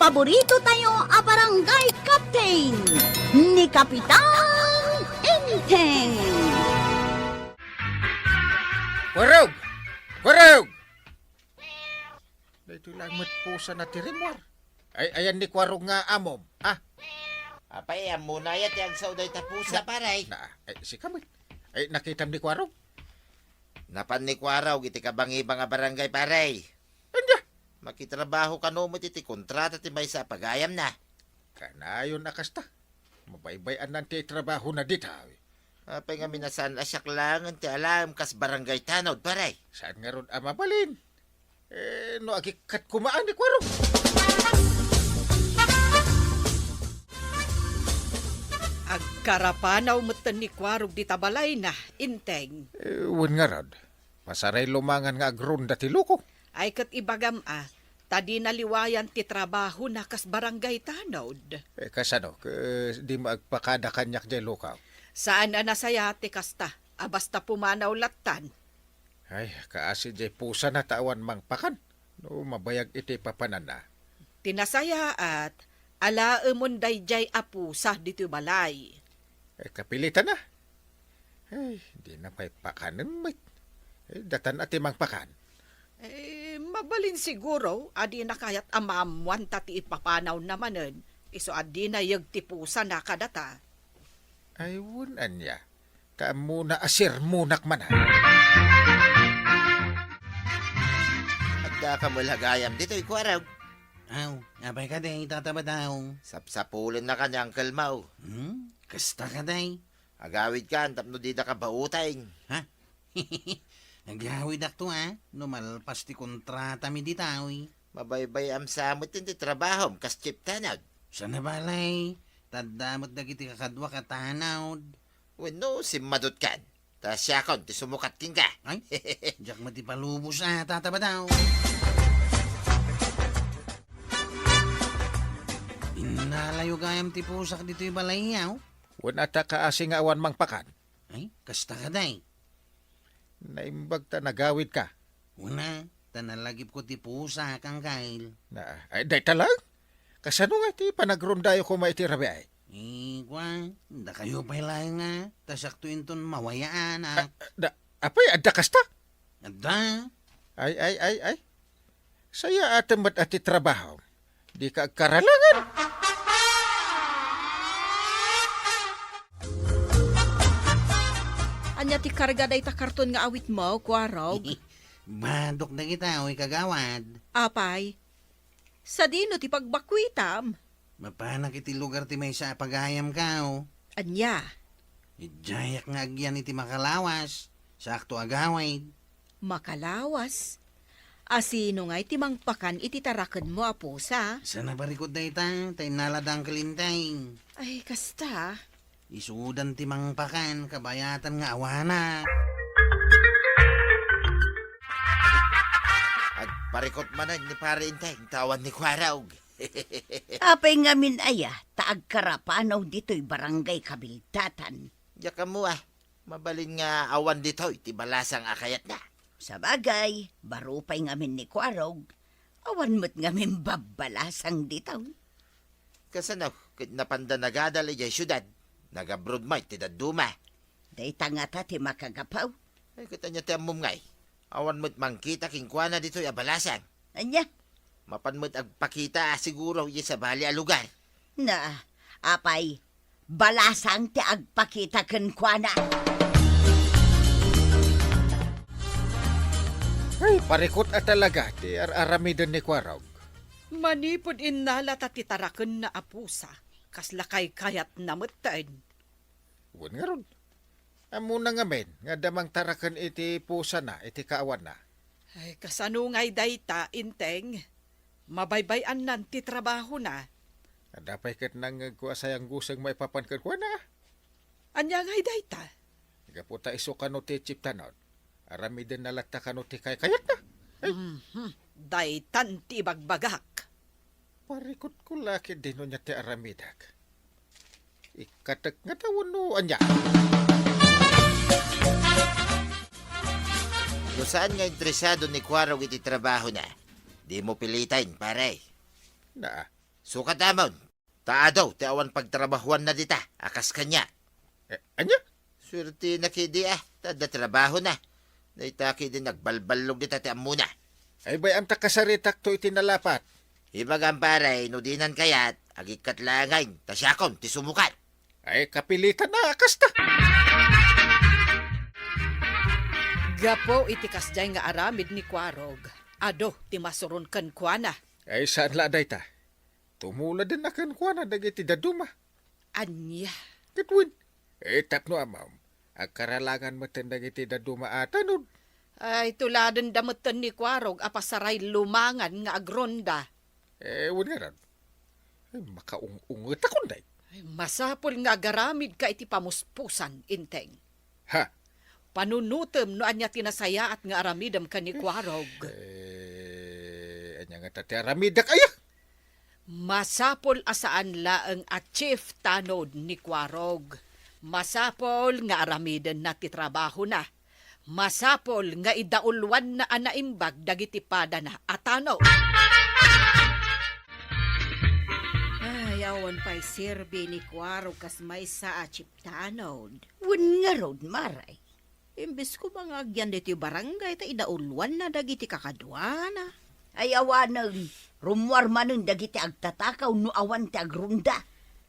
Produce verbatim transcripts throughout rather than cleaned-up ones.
Paborito tayo a barangay captain, ni Kapitan Enteng. Kwarog! Kwarog! Daytoy laeng met pusana ti rimmuar. Ay, ayan ni Kwarog nga amom, ha? Apay, ammona aya ti agsao dayta pusa, pare? Na, ay, sika met. Ay, nakitam ni Kwarog? Napan ni Kwarog iti kabangibang a barangay, pare. Ania? Makitrabaho kano met iti kontrata ti maysa a pagayamna. Kanayon a kasta. Mabaybay-annan ti trabahona dita. Apay ngamin a saan a siak laengen ti alaem kas barangay tanod, pare? Saan ngarud a mabalin? Eh, no agikkat koma ni Kwarog. Agkarapanaw metten ni Kwarog dita balayna, Enteng. Eh, wen ngarud. Masaraylo mangan nga agronda ti loko. Ay ket ibagam a, ta dina liwayan ti trabahona kas barangay tanod. Eh, kasano? Ke-, dimo agpakada kaniak diay lokaw? Saan a nasayaat ti kasta, a basta pumanaw lattan. Ay, kaasi diay pusana ta awan mangpakan. No mabayag iti papananna. Ti nasayaat, alaemon daydiay a pusa ditoy balay. Eh, kapilitanna. Ay, dina pay pakanen met. Eh, datan a ti mangpakan. Eh, mabalin siguro a dina kayat a maammuan ta ti ipapanawna manen, isu a dina yeg ti pusana kadata. Ay, wen ania. Ta ammona a sermonak manen. Addaka met la gayam ditoy, Kwarog? Aw, apay kadi, Tata Badaw? Sapsapulennak ni Uncle Mau. Hmm? Kasta kadi? Agawidkan tapno didaka bauteng. Ha? Agawidakto, a? No malpas ti kontratami dita, uy. Mabaybay-am sa met ti trabahom kas chief tanod. Saan a balay, ta adda met dagiti kakaduak a tanod. Wenno, simmadutkan. Ta siakon ti sumukat kenka. Ay, diak met ipalubos a, Tata Badaw. Innalayo gayam ti pusak ditoy balay, aw? Wen, ata kaasi nga awan mangpakan. Ay, kasta kadi? Naimbag ta nagawidka. Wen a, ta nalagipko ti pusak, Uncle. Na, ay, dayta laeng? Kasano nga ti panagrondayo koma iti rabii? Eh, kua, dakayo pay laeng a, ta siakto inton mawayaan, a. Ah, da, apay, adda kasta? Adda. Ay, ay, ay, ay. Sayaatem met a ti trabahom. Dika agkaralangan. Ania ti karga dayta karton nga awitmo, Kwarog? Badok dagita, uy, kagawad. Apay, sadino ti pagbakkuitam? Mapanak iti lugar ti maysa a pagayamko. Ania? Idiayak nga agyan iti makalawas, saakto agawid. Makalawas? Asino ngay ti mangpakan iti tarakenmo a pusa? Saan a parikut dayta, ta innala da Uncle Enteng. Ay, kasta. Isudan ti mangpakan, kabayatan nga awanak. Agparikut manen ni Pare Enteng, ta awan ni Kwarog. Apay ngamin aya, ta agkarapanaw ditoy barangay kabildatan. Diak ammo a, mabalin nga awan ditoy ti balasang a kayatna. Sabagay, baro pay ngamin ni Kwarog, awan met ngamin babbalasang ditoy. Kasano, ket napanda nagadal idiay siudad, nag-abroad met ti dadduma. Dayta ngata ti makagapu. Ay, ket ania ti ammom ngay? Awan met mangkita kenkuana ditoy a balasang. Ania? Mapan met agpakita a siguro idiay sabali a lugar. Na, apay, balasang ti agpakita kenkuana. Ay, parikut a talaga ti ar-aramiden ni Kwarog. Manipud innala ta ti tarakenna a pusa, kasla kaykayatna metten. Wen ngarud, ammona ngamin nga adda mangtaraken iti pusana iti kaawanna. Ay, kasano ngay dayta, Enteng? Mabaybay-annan ti trabahona. Adda pay ket nangngegko a sayangguseng maipapan kenkuana. Ania ngay dayta? Gapu ta isu kano ti chief tanod, aramidenna latta kano ti kaykayatna. Ay. Mhm. Daytan ti ibagbagak. Parikutko la ketdi no ania ti aramidek. Ikkatek ngata wenno ania? No saan nga interesado ni Kwarog iti trabahona, dimo piliten, pare. Naa, Sukatamon, ta adu ti awan pagtrabahuanna dita, a kas kaniak. Eh, ania? Suertina ketdi, a, ta adda trabahona. Dayta ketdi nagbalballog dita ti ammona. Ay, bay-am ta kasaritakto iti nalapat. Ibagam, pare, no dinan kayat, agikkat laengen, ta siakon ti sumukat. Ay, kapilitan a kasta. Gapu iti kasdiay nga aramid ni Kuarog, adu ti masuron kenkuana. Ay, saan la dayta. Tumuladen a kenkuana dagiti dadduma. Ania? Ket wen, eh, tapno ammom, agkaralangan metten dagiti dadduma a tanod. Ay, tuladenda metten ni Kuarog a pasaray lumangan nga agronda. Eh, wen ngarud. Ay, makaung-ungetakon, day. Ay, masapul nga agaramidka iti pamuspusan, Enteng. Ha? Panunotem no ania ti nasayaat nga aramidem ken ni Kuarog. Eh, ania ngata ti aramidek, aya? Masapul a saan laeng a chief tanod ni Kuarog. Masapul nga aramidenna ti trabahona. Masapul nga idauluanna a naimbag dagiti padana a tanod. Ay, awan pay serbi ni Kuarog kas maysa a chief tanod. Wen ngarud, Mare. Imbes koma nga agyan ditoy barangay ta idauluanna dagiti kakaduana. Ay awanen, rummuar manen dagiti agtatakaw no awan ti agronda.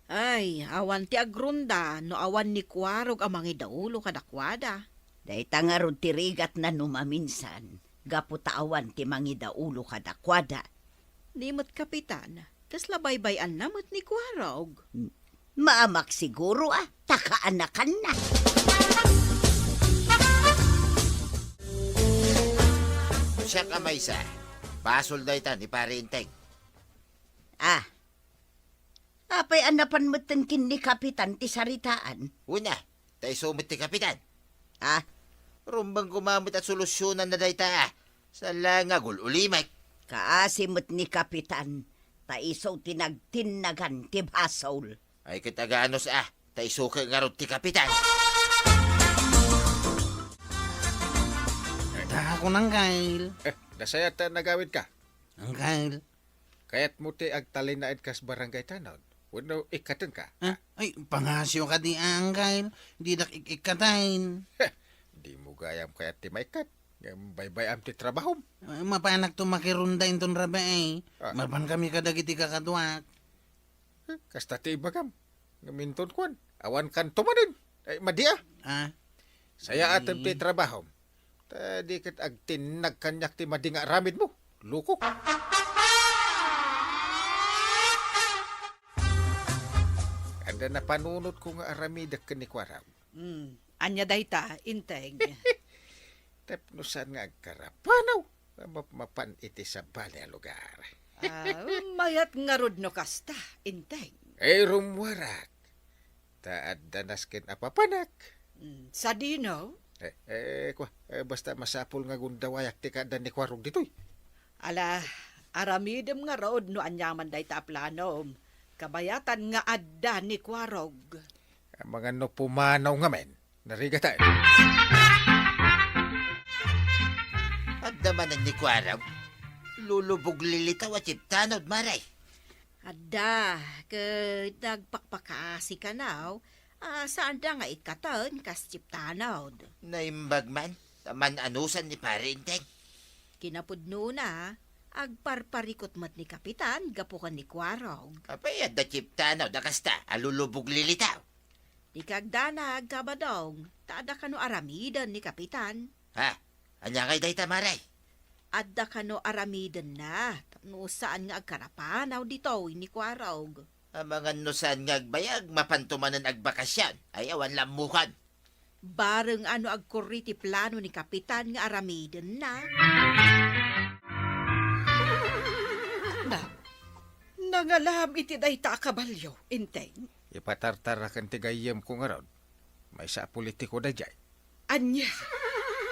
Ay, awan ti agronda no awan ni Kuarog a mangidaulo kadakuada. Dayta ngarud ti rigatna no maminsan, gapu ta awan ti mangidaulo kadakuada. Ni met, Kapitan, kasla baybay-anna met ni Kuarog. Maamak siguro a, ta kaanakanna. Siak a maysa, basol dayta ni Pare Enteng. Ah. Apay a napan metten ken ni Kapitan ti saritaan? Wen a, ta isu met ti Kapitan. Ah? Rumbeng koma met a solusyonanna dayta, a. Saan la nga agul-ulimek. Kaasi met ni Kapitan, ta isu ti nagtinnagan ti basol. Ay ket aganos a, ta isu ket ngarud ti Kapitan. Dakon, Angkel. Eh, nasayaat ta nagawidka. Angkel. Kayatmo ti agtalinaed kas barangay tanod? Wenno ikkatenka? Ah, ay, pangasio kadi, Angkel. Didak ik-ikkaten. Heh, dimo gayam kayat ti maikkat. Ngem baybay-am ti trabahom. Ah, mapanakto makironda inton rabii. Ah. Mapankami kadagiti kakaduak. Eh, kasta ti ibagam. Ngem inton kuan, awan kanto manen. Ay, madi a. Ah. Sayaatem ti trabahom. Ta di ket agtinnag kaniak ti madi nga aramidmo. Lukok. Adda napanunotko nga aramidek ken ni Kuarog. Hmm. Ania dayta, Enteng? Tapno saan nga agkarapanaw nga mapmapan iti sabali a lugar. Ah, mayat ngarud no kasta, Enteng. Eh, rummuarak. Ta adda nasken a papanak. Mm, sadino? Eh, eh, kua, eh, basta masapul nga gundawayak ti kaadda ni Kuarog ditoy. Ala, aramidem ngarud no aniaman dayta a planom. Kabayatan nga adda ni Kuarog. Amangan no pumanaw ngamin. Narigatan. Adda manen ni Kuarog. Lulubog lilitaw a chief tanod, Mare. Adda, ket nagpakpakaasi kanaw, a, saanda nga ikkaten kas chief tanod. Naimbag man, ta man-anusan ni Pare Enteng. Kinapudnona, agparparikut met ni Kapitan gapu ken ni Kuarog. Apay adda chief tanod a kasta a lulubog lilitaw? Di kagdanag, Kabadong, ta adda kano aramiden ni Kapitan. Ha? Ania ngay dayta, Mare? Adda kano aramidenna, tapno saan nga agkarapanaw ditoy ni Kuarog. Amangan no saan nga agbayag, mapanto manen agbakasyon, ay awan lammukon. Bareng a no agkurri ti plano ni Kapitan nga aramidenna. Na, nangalam iti dayta a kabalio, Enteng. Ipatartaraken ti gayyemko ngarud. Maysa a politiko daydiay. Ania?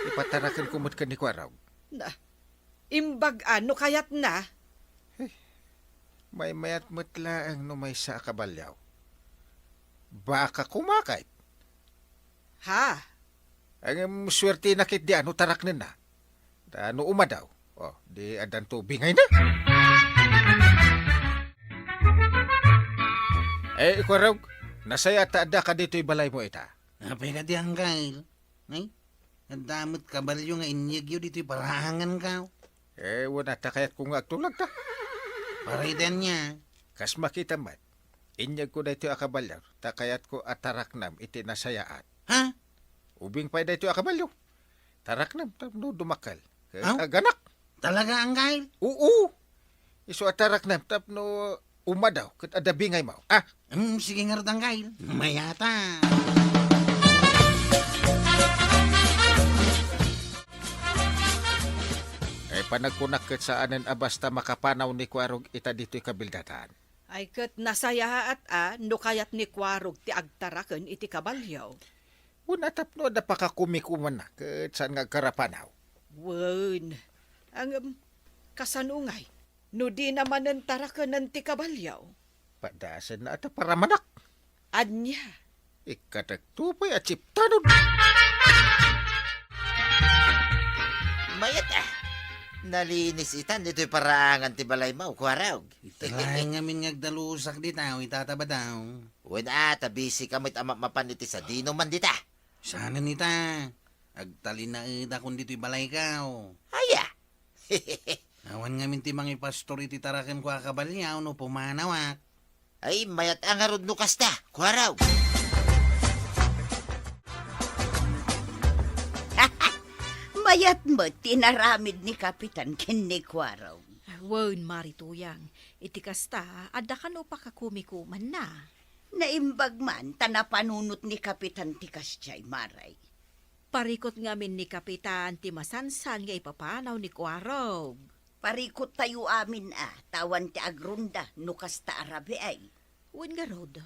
Ipatarakenko met ken ni Kuarog. Na, imbag-an no kayatna. Eh, maymayat met laeng no maysa a kabalio. Baka koma ket. Ha? Ngem suertena ketdi a no taraknenna. Ta no umadaw, oh, di addanto bingayna. Eh, Kuarog, nasayaat ta addaka ditoy balaymo ita. Apay kadi, Angkel? Ay, adda met kabalio nga inyegyo ditoy paraangan, kaw? Eh, wen a ta kayatko nga agtulag ta. Parayten niya. Kas makita met, inyegko daytoy a kabalio, ta kayatko a taraknem iti nasayaat. Ha? Ubing pay daytoy a kabalio. Taraknem tapno dumakkel. Ket Aw? Aganak. Talaga, Angkel? Oo. Isu a taraknem tapno umadaw ket adda bingaymo. Ah? Hmm, sige ngarud, Angkel. Mayata. Eh, panagkunak ket saanen a basta makapanaw ni Kuarog ita ditoy kabildatan. Ay ket nasayaat a no kayat ni Kuarog ti agtaraken iti kabalio. Wen a tapno adda pakakumikumanna ket saan nga agkarapanaw. Wen, ngem, kasano ngay? No dina manen tarakenen ti kabalio? Padasenna a ta paramanak. Ania? Ikkatekto pay a chiptanon. Mayat a. Nalinis itan ditoy paraangan ti balaymo, Kuarog. Ita laeng ngamin nga agdalusak dita, o itata ba daw? Wen a, ta busy ka met a mapmapan iti sadino man dita. Saanen ita. Agtalinaedakon ditoy balayko. Aya? Awan ngamin ti mangipastor iti tarakenko a kabalio no pumanawak. Ay, mayat a ngarud no kasta, Kuarog. Mayat met ti inaramid ni Kapitan ken ni Kuarog. Wen, Mari Tuyang, iti kasta, adda kano pakakumikumanna. Naimbag man ta napanunot ni Kapitan ti kasdiay, Mari. Parikut ngamin ni Kapitan ti masansan nga ipapanaw ni Kuarog. Parikut tayo amin a, ta awan ti agronda no kasta a rabii. Wen ngarud.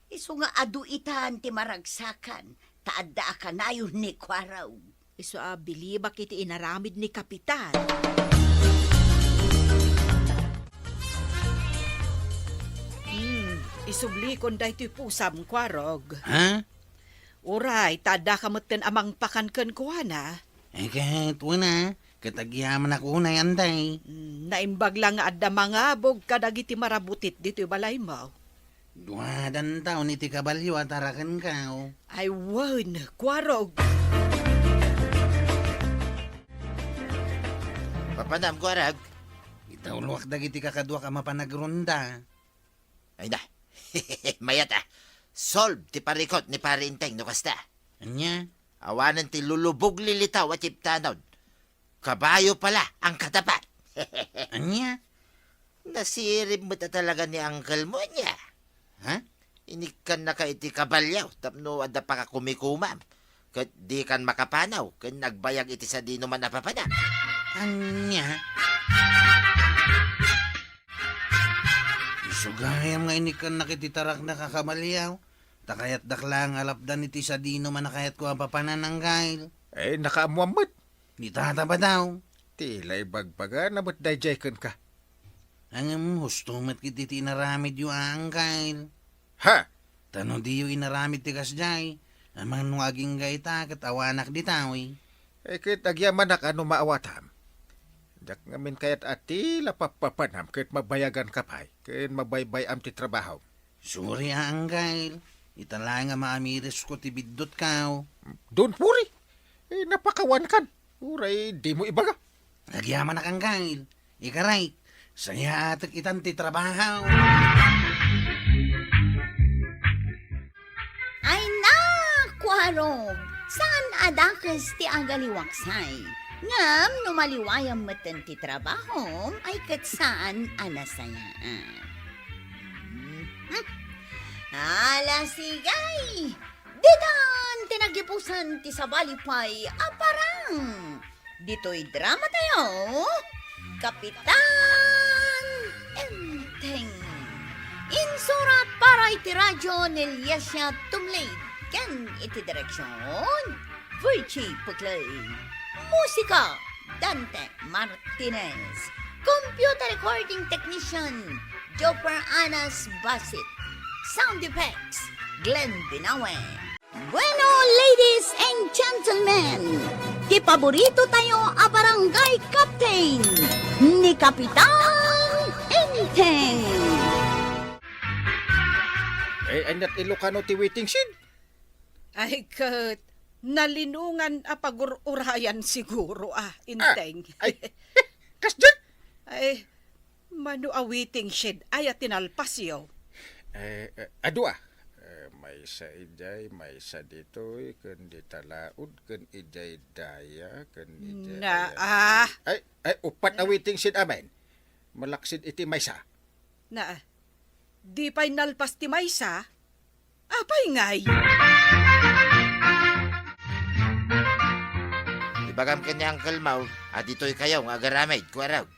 Isu nga adu itan ti maragsakan, ta adda a kanayon ni Kuarog. Isu a bilibak iti inaramid ni Kapitan. Hmm, isublikon daytoy pusam, Kuarog. Ha? Uray, ta addaka metten a mangpakan kenkuana. Eh, ket wen a, ket agyamanak unay, anday. Hmm, naimbag la nga adda mangabog kadagiti marabutit ditoy balaymo. Duadan taon iti kabalio a tarakenko. Ay wen, Kuarog. Papanam, Kuarog. Itawloak dagiti kakaduak a mapan agronda. Ay na. Mayat a. Solve ti parikut ni Pari Enteng no kasta. Ania? Awanen ti lulubog lilitaw a chiptanon. Kabayo pala ang katapat. Ania? Nasirib met a talaga ni angkelmo, ania? Ha? Inikkannaka iti kabalio tapno adda pakakumikumam. Ket dikan makapanaw ken agbayag iti sadino man a papanam. Ania? Isu gayam nga inikkannak iti taraknak a kabalio, ta kayatdak laeng a lapdan iti sadino man a kayatko a papanan, Angkel. Eh, nakaammoam met. Ni Tata ba daw? Ti la ibagbagana met daydiay kenka. Ngem husto met ket iti inaramidyo a, Angkel. Ha? Ta no diyo inaramid ti kasdiay, amangan no agingga ita ket awanak dita, wi. Eh, ket agyamanak a no maawatam. Diak ngamin kayat a ti la pappapanam ket mabayaganka pay, ken mabaybay-am ti trabahom. Sorry a, Angkel. Ita laeng a maamirisko ti biddutko. Don't worry. Eh, napakawankan. Uray, dimo ibaga. Agyamanak, Angkel. Ikarik, sayaatek itan ti trabaho. Ay na, Kuarog, saan a dakes ti agaliwaksay. Ngem no maliwayam metten ti trabahom, ay ket saan a nasayaan. Hmm. Ala, sige. Ditan ti nagipusan ti sabali pay a parang. Ditoy drama tayo, Kapitan Enteng. Insurat para iti radyo ni Liesia Tumlid ken iti direksyon, Virgie Puclay. Musika, Dante Martinez. Computer recording technician, Joper Anas Basit. Sound effects, Glenn Binawe. Bueno, ladies and gentlemen, ti paborito tayo a barangay captain, ni Kapitan Enteng. Eh, aniat Ilocano ti waiting shed? Ay, ket nalinungan a pagur-urayan siguro, ah, Inteng. Ay, kasdi? Ay, mano a waiting shed aya ti nalpasyo? Eh, eh, adua. Eh, maysa idiay, maysa ditoy, ken dita laud, ken idiay daya, ken idiay Na, aya. Ah. Ay, ay, uppat a waiting shed amin. Malaksid iti maysa. Na, di pay nalpas ti maysa? Apay ngay? Ibagam ken ni Uncle Mau a ditoy kayo nga agaramid, Kuarog.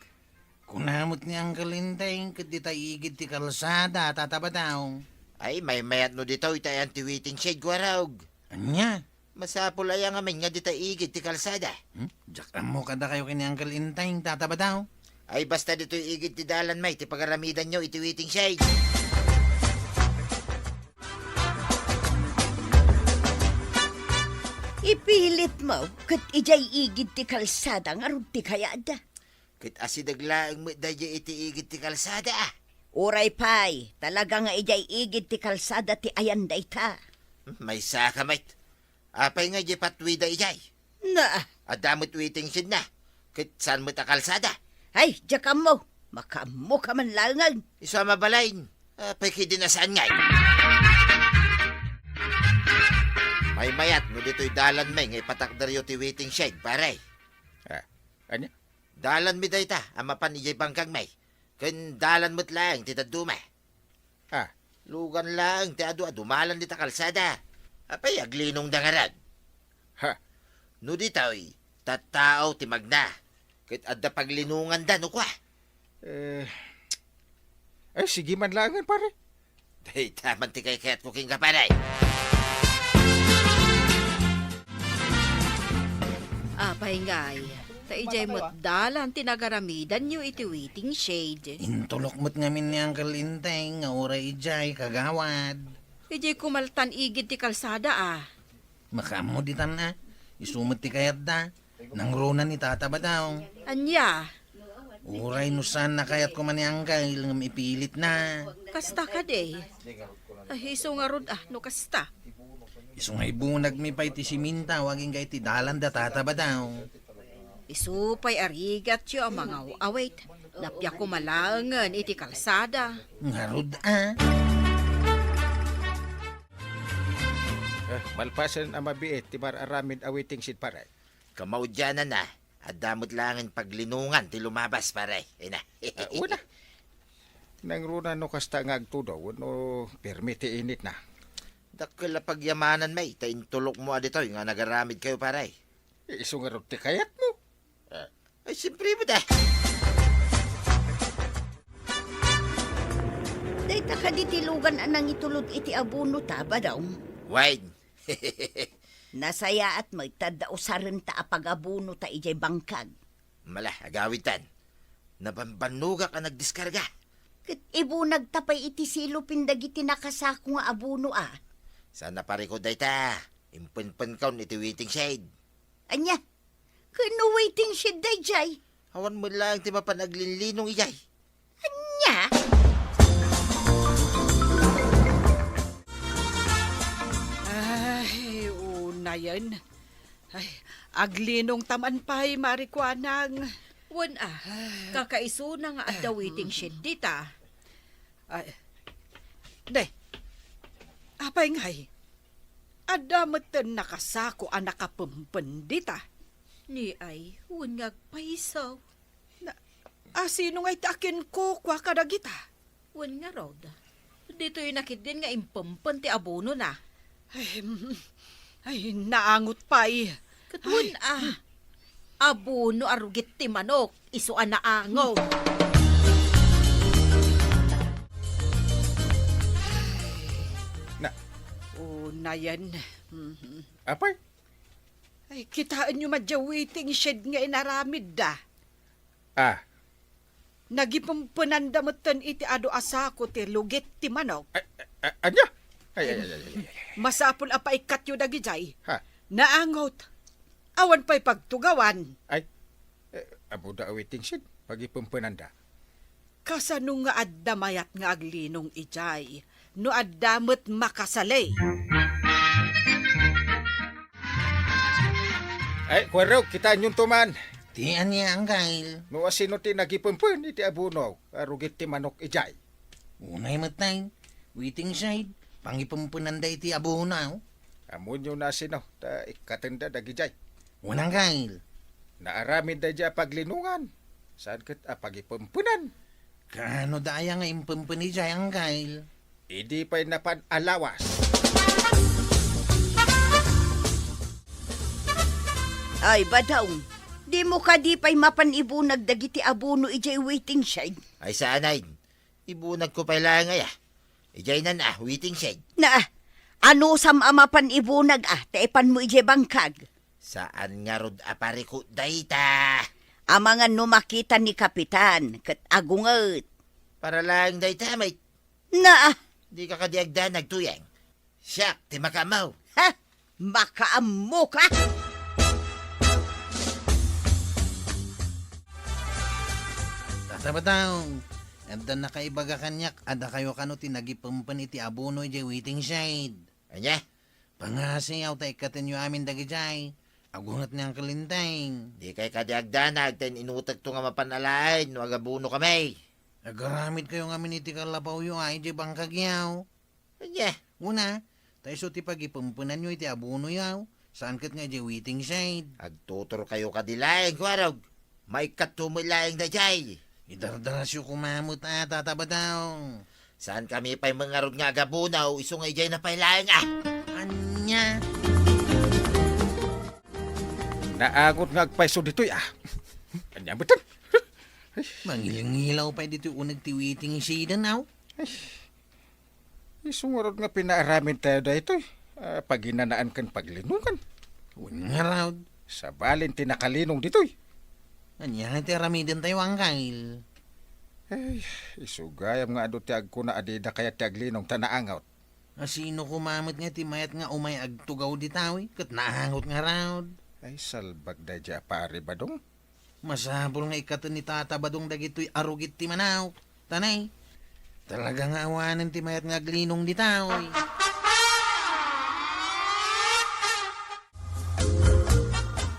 Kuna met ni Uncle Inteng ket dita igid ti kalsada, Tata Badaw. Ay, maymayat no ditoy ta ayan ti waiting shed, Kuarog. Ania? Masapul aya ngamin nga dita igid ti kalsada? Hmm? Diak ammo kadakayo ken ni Uncle Inteng, Tata Badaw. Ay, basta ditoy igid ti dalan may ti pagaramidanyo iti waiting shed. Ipilit mo, ket idiay igid ti kalsada ngarud ti kayad. Ket asideg laeng met daydiay iti igid ti kalsada, ah. Uray pay, talaga nga idiay igid ti kalsada ti ayan dayta. Hmm, maysa ka met. Apay nga idiay patwida idiay? Na. Adda met waiting shed na. Ket saan met a kalsada? Ay, diak ammo. Makaammo ka man laengen. Isu a mabalin. Apay kadi na saan ngay? Maymayat no ditoy dalan may nga ipatakderyo ti waiting shed, pare. Ah, ania? Dalan mi dayta a mapan idiay bangkag may. Ken dalan met laeng ti dadduma. Ah. Lugan laeng ti adu a dumalan dita kalsada. Apay, aglinongda ngarud. Ha? No ditoy, tattao ti magna. Ket adda paglinonganda no kua. Eh, ay, sige man laengen, pare. Dayta man ti kaykayatko kenka, pare. Apay ngay, ta idiay met dalan ti nagaramidanyo iti waiting shed. Intulok met ngamin ni Uncle Inteng nga uray idiay, kagawad. Idiay kumaltan igid ti kalsada, ah. Makaammo ditan, ah. Isu met ti kayatda. Nangruna ni Tata Badaw. Ania? Uray no saan a kayat koma ni Uncle ngem ipilitna. Kasta kadi? Ay, isu ngarud, ah, no kasta. Isu nga ibunagmi pay ti siminta, agingga iti dalanda, Tata Badaw. Isu pay a rigatyo a mangaw-awit. Nappiak koma laengen iti kalsada. Ngarud, ah. Eh, malpasen a mabiit ti mar-aramid a waiting shed, pare. Kamaudiananna, adda met laengen paglinongan ti lumabas, pare. Ina. Ah, wala. Nangruna no kasta nga agtudo, wenno pirmi ti initna. Dakkel a pagyamanan may, ta intulokmo a ditoy nga nagaramidkayo, pare. Isu ngarud ti kayatmo. Ah. Ay, siyempre met, ah. Dayta kadi ti lugan a nangitulod iti abono ta, Badong? Wen. Nasayaat met ta adda usarenta a pag-abono ta idiay bangkag. Mala, agawidtan. Nabambannogak a nagdiskarga. Ket ibunagta pay iti silopen dagiti nakasako nga abono, a. Saan a parikod dayta? Impenpenkon iti waiting shed. Ania? Ken no waiting shed daydiay? Awan met laeng ti mapan aglinlinong idiay. Ania? Ay, unayen. Ay, aglinongta man pay, Mari Kuanang. Wen a, kakaisuna nga adda waiting shed dita. Ay, de, apay ngay? Adda metten nakasako a nakapempen dita. Ni ay, wen nga agpayso. Na, a, sino ngay ti akinkukua kadagita? Wen ngarud, ditoy na ketdin nga impempen ti abonona. Ay, mm, ay, naangot pay. Ket wen a, abono a rugit ti manok, isu a naangot. Na. Unayen. Mhm. Apay? Ay, kitaenyo met diay waiting shed nga inaramidda. Ah. Nagipempenanda metten iti adu a sako ti lugit ti manok. Ay, ay, ay, ania? Ay, ay, ay, ay, ay, ay. Masapul a paikkatyo dagidiay. Ha? Naangot. Awan pay pagtugawan. Ay, eh, ammoda a waiting shed, pagipempenanda. Kasano nga adda mayat nga aglinong idiay? no adda met makasali. Ay, kuarog, kitaennyon to man. Ti ania, Anggail? No asino ti nagipempen iti abono a rugit ti manok idiay? Unay met tay, waiting shed, pangipempenanda iti abono. Ammoenyo no asino, ta ikkatenda dagidiay. Wen, Anggail. Naaramid daydiay a paglinongan, saan ket a pagipempenan. Kaano da aya nga impempen idiay, Anggail? Idi pay napan a lawas. Ay, Badong, dimo kadi pay mapan ibunag dagiti abono idiay waiting shed? Ay, saan ay. Ibunagko pay laeng aya. Idiay nan a, waiting shed. Na, anusam a mapan ibunag a, ta ipanmo idiay bangkag? Saan ngarud a parikut dayta? Amangan no makita ni Kapitan, ket agunget. Para laeng dayta, mate. Na, dika kadi agdanag, Tuyang. Siak ti makaammo. Ha? Makaammoka? Tata Badong, adda nakaibaga kaniak a dakayo kano ti nagipempen iti abono idiay waiting shed. Ania? Pangasiaw ta ikkatenyo amin dagidiay. Agunget ni Uncle Enteng. Dikay kadi agdanag, ta in-inutekto nga mapan alaen no agabono kami. Agaramidkayo ngamin iti kallapawyo a idiay bangkagyo. Ania? Una, ta isu ti pagipempenanyo iti abonoyo, saan ket nga idiay waiting shed. Agtuturkayo kadi laeng, kuarog. Maikkatto met laeng daydiay. Idardarasyo koma met a, Tata Badong. Saan kami pay mangarud nga agabono, isu nga idiay na pay laeng a. Ania? Naangot nga agpayso ditoy a. Ania metten? Mangilngilaw pay ditoy uneg ti waiting shed, aw? Ay. Isu ngarud nga pinaaramidtayo daytoy, a, paginanaan ken paglinongan. Wen ngarud. Sabali ti nakalinong ditoy. Ania nga ti aramidentayo, Anggail? Ay, isu gayam nga adu ti agkuna a dida kayat ti aglinong ta naangot. Asino koma met nga ti mayat nga umay agtugaw dita, ket naangot ngarud? Ay, salbag daydiay a Pari Badong. Masapul nga ikkaten ni Tata Badong dagitoy a rugit ti manok. Tanay, talaga nga awanen ti mayat nga aglinong dita, oy.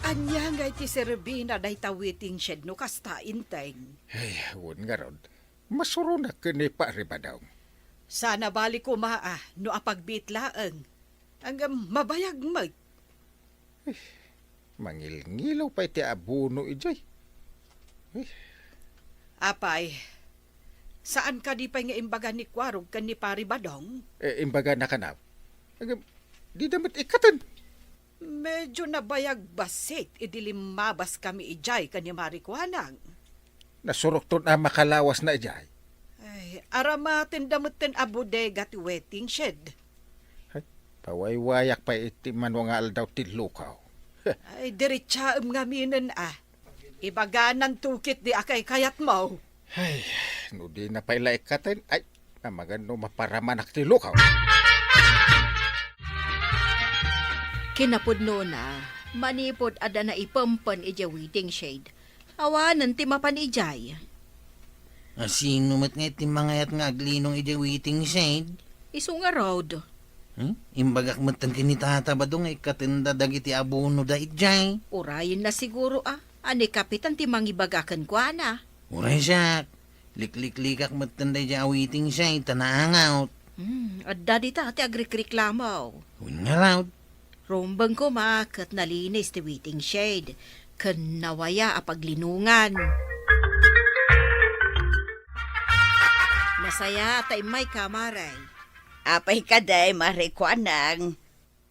Ania ngay ti serbina dayta waiting shed no kasta, Enteng? Ay, wen ngarud. Masuronak ken ni Pari Badong. Sana bali koma a no apagbiit laeng. Ngem mabayag met. Eh, mangilngilaw pay ti abono idiay. Eh. Apay, saan kadi pay nga imbaga ni Kuarog ken ni Pari Badong? Eh, imbagana kano. Agam, dida met ikkaten. Medyo nabayag bassit idi limmabas kami idiay ken ni Mari Kuanang. Nasurokton a makalawasna idiay. Ay, aramatenda metten a bodega ti waiting shed. Ay, pawaywayak pay iti mano nga aldaw ti lukaw. Ay, diretsaem ngaminen a. Ibagananto ketdi a kaykayatmo. Ay, no dina pay la ikkaten, ay, amangan no maparamanak ti lukaw. Kinapudnona, manipud adda naipempen idiay waiting shed, awanen ti mapan idiay. Asino met nga iti mangayat nga aglinong idiay waiting shed? Isu ngarud. Hmm? Imbagak metten ken ni Tata Badong nga ikkatenda dagiti abonoda idiay. Urayenna siguro a, a ni Kapitan ti mangibaga kenkuana. Uray siak, likliklikak metten daydiay a waiting shed ta naangot. Hmm, adda dita ti agrikriklamo. Wen ngarud. Rumbeng koma ket nalinis ti waiting shed ken nawaya a paglinongan. Nasayaat ta immayka, Mare. Apay kadi, Mare Kuanang?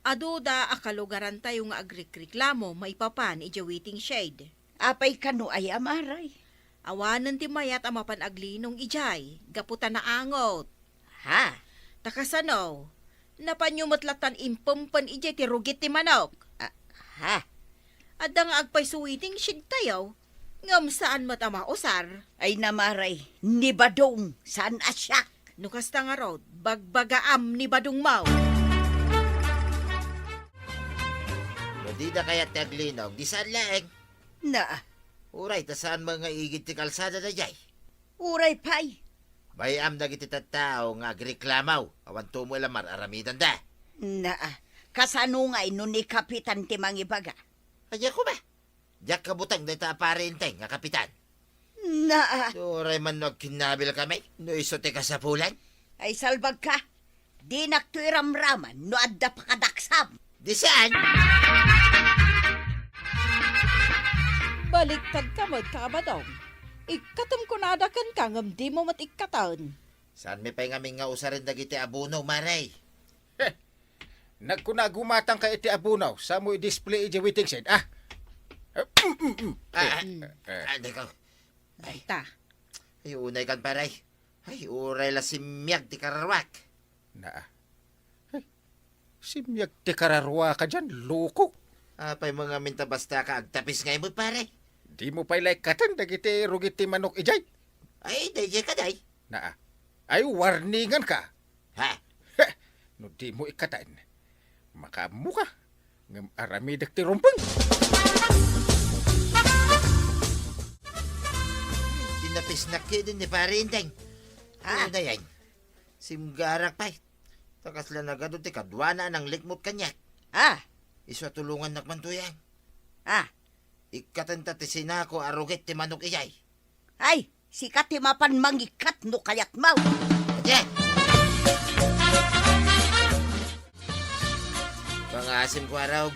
Aduda a kalugarantayo nga agrikriklamo maipapan idiay waiting shed. Apay kano aya, Mare? Awanen ti mayat a mapan aglinong idiay, gapu ta naangot. Ha? Ta kasano? Napanyo met lattan impempen idiay ti rugit ti manok. Ah, ha? Adda nga agpayso waiting shed tayo, ngem saan met a mausar. Ay na, Mare, ni Badong, saan a siak. No kasta ngarud, bagbagaam ni Badongmo. No dida kayat ti aglinong, di saan laeng. Na. Uray, ta saan met nga igid ti kalsada daydiay? Uray pay. Pay-am dagiti tattao nga agreklamo, awan tumo la mar-aramidanda. Naa, kasano ngay no ni Kapitan ti mangibaga? Ania koma? Diak kabuteng dayta a Pare Enteng nga kapitan. Naa. Uray man no agkinnabil kami, no isu ti kasapulan. Ay, salbagka. Dinak to iramraman no adda pakadaksam. Di saan? Baliktad ka met, Kabadong. Ikkatem kunada kenka ngem dimo met ikkaten. Saanmi pay ngamin nga usaren dagiti abono, Mare? Heh! Nagkuna a gumatangka iti abono, samo i-display idiay waiting shed, ah! Eh, mm, mm, mm. Ah, eh, eh. Ah, dayta. Ay, unay kan, Pare. Ay, uray la simmiag ti kararuak. Naa. Ay, simmiag ti kararuak ka diay, loko. Apay mo ngamin ta basta ka agtapis nga imot, Pare? Dimo pay la ikkaten dagiti rugit ti manok idiay? Ay, daydiay kadi. Naa. Ay, warningan ka. Ha? Heh! No dimo ikkaten, makaammoka, ngem aramidek ti rumbeng. Tinapisnak ketdin ni Pare Enteng. Ha? Ano na yan? Simgarak pay. Ta kasla nagadu ti kaduana a nanglikmot kaniak. Ah! Isu a tulongannak man to yan. Ah! Ikkatenta ti sinako a rugit ti manok idiay. Ay, sika ti mapan mangikkat no kayatmo. Adi! Pangasim ko, Arog.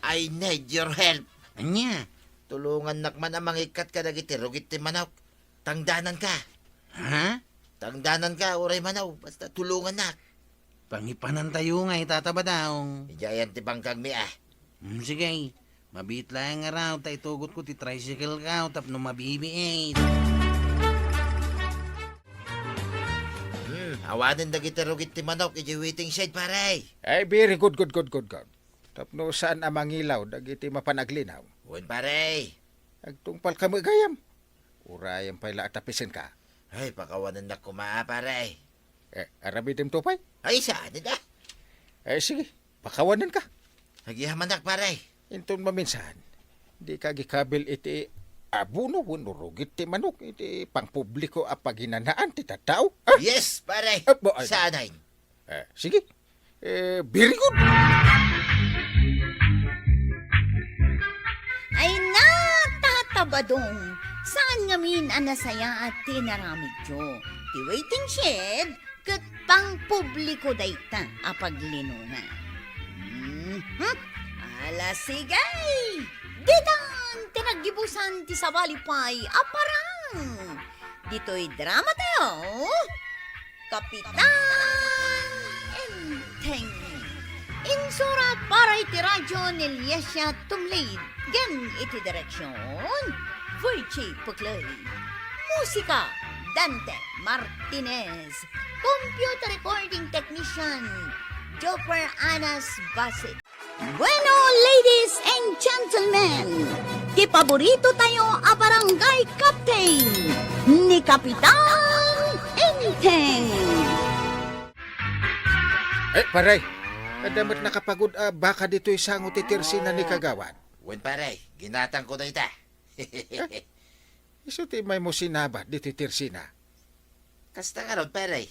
I need your help. Ania? Tulongannak man a mangikkat kadagiti rugit ti manok. Tangdananka. Ha? Tangdananka, uray mano, basta tulongannak. Pangipanantayo ngay, Tata Badong. Idiayan ti bangkagmi, ah. Hmm, sige. Mabiit laeng ngarud ta itugotko ti tricycle ko tapno mabibiit. Hmm, awanen dagiti rugit ti manok idiay waiting shed, pare. Ay, very good, good, good, good, good. Tapno saan a mangilaw dagiti mapan aglinaw. Wen, pare. Agtungpalka met gayam. Urayen pay la a tapisenka. Ay, pakawanennak koma, pare. Eh, aramidem to pay? Ay, saan ida? Eh, sige, pakawanenka. Agyamanak, pare. Inton maminsan, dika agikabil iti abono wenno rugit ti manok iti pangpubliko a paginanaan ti tattao? Ah! Yes, pare. Ah, bo-, ay, saan ay? Eh, sige. Eh, very good. Ay na, Tata Badong, saan ngamin a nasayaat ti inaramidyo? Ti waiting shed ket pangpubliko dayta a paglinona. Mhm. Ala, sige! Ditan ti naggibusan ti sabali pay a parang! Ditoy drama tayo, Kapitan Enteng. Insurat para iti radyo ni Liesia Tumlid, ken iti direksyon, Virgie Puclay. Musika, Dante Martinez. Computer recording technician, Joper Anas Basit. Bueno, ladies and gentlemen, ti paborito tayo a barangay captain, ni Kapitan Enteng. Eh, pare, adda met nakapagud a baka ditoy sango ti tersina ni Kagawad. Wen, pare, ginatangko dayta. Isu ti imaymo sinabat ditoy tersina. Kasta ngarud, pare.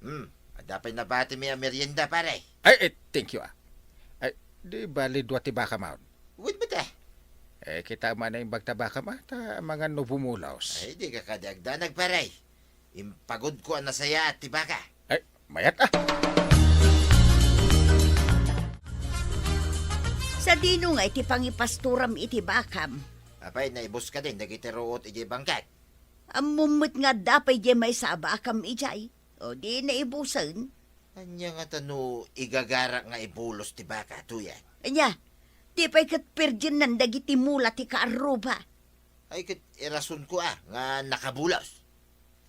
Hmm, adda pay nabatimi a merienda, pare. Ay, eh, thank you, ah. Ay, di bali dua ti bakam? Wen met, ah. Eh, kita man a imbag ta bakam, ah, ta amangan no bumulos. Ay, dika kadi agdanag, pare. Impagudko a nasayaat ti baka. Ay, mayat, ah. Sadino ngay ti pangipastoram iti bakam? Apay, naibus kadin dagiti ruot idiay bangkag. Ammom met nga adda pay diay maysa a bakam idiay. O di naibusen? Ania ngata no igagarak nga ibulos ti baka, tuyan? Ania, di pay ket perdiennan dagiti mula ti kaarruba. Ay, ket irasonko, ah, nga nakabulos.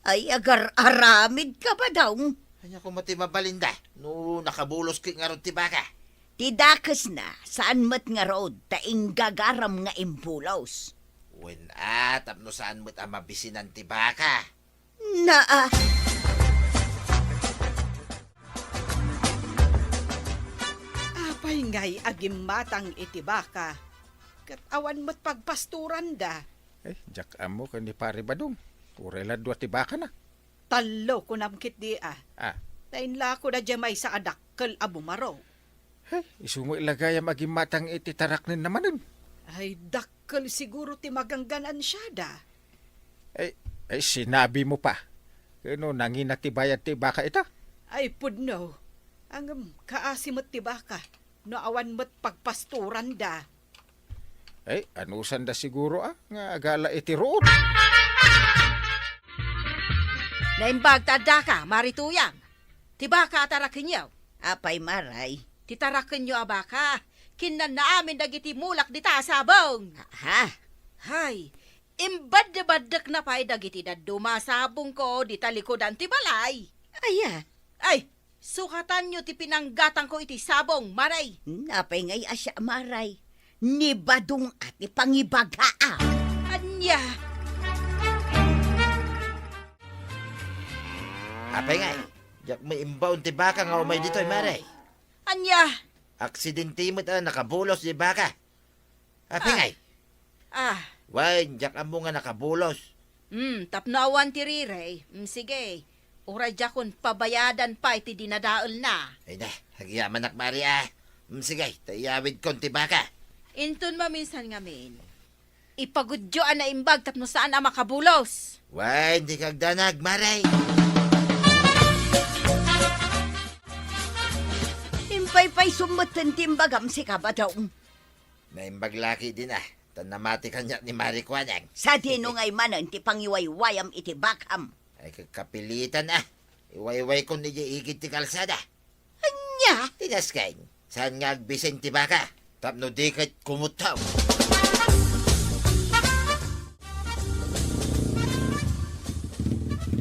Ay, agar-aramid ka ba daw? Ania koma ti mabalinda no nakabulos ket ngarud ti baka? Ti dakesna, saan met ngarud ta inggagaram nga imbulos. Wen a, tapno saan met a mabisinan ti baka. Naa. Apay ngay a gimmatang iti baka, ket awan met pagpastoranda? Eh, diak ammo ken ni Pare Badong. Uray la dua ti bakana. Tallo, kunam ketdi a. Ah. Ta inlako da diay maysa a dakkel a bumaro. Ay, isu met la gayam a gimmatang iti taraknenna manen. Ay, dakkel siguro ti maganggan-ansiada. Ay, ay, sinabimo pa. Ken no nangina ti bayad ti baka ita? Ay, pudno. Ngem, kaasi met ti baka no awan met pagpastoranda. Ay, anusanda siguro a, nga agala iti ruot. Naimbag ta addaka, Mari Tuyang. Ti baka a tarakenyo. Apay, Maray? Ti tarakenyo a baka, kinnanna amin dagiti mulak dita a sabong. Ha? Hay, imbaddebaddekna pay dagiti dadduma a sabongko dita likudan ti balay. Aya? Ay, sukatanyo ti pinanggatangko iti sabong, Maray. Apay ngay a siak, Maray? Ni Badong a ti pangibaga a. Ania? Apay ngay, diak met imbaon ti baka nga umay ditoy, Maray. Ania? Aksidente met a nakabulos ti baka. Apay ngay? Ah. Wen, diak ammo nga nakabulos. Hmm, tapno awan ti rirey. Hmm, sige. Uray diakon pabayadan pay ti dinadaelna. Ay na, agyamanak, Mari a. Hmm, sige, ta iyawidkon ti baka. Inton maminsan ngamin, ipagudyo a naimbag tapno saan a makabulos. Wen, di kagdanag, Mari. Impaypaysom metten ti imbagam, sika, Badong. Naimbag la ketdin a, ta namati kaniak ni Mari Kuanang. Sadino ngay manen ti pangiwaywayam iti bakam? Ay, kakapilitan a. Iwaywaykon idiay igid ti kalsada. Ania? Ti nasken, saan nga agbising ti baka? Tapno di ket kumutto.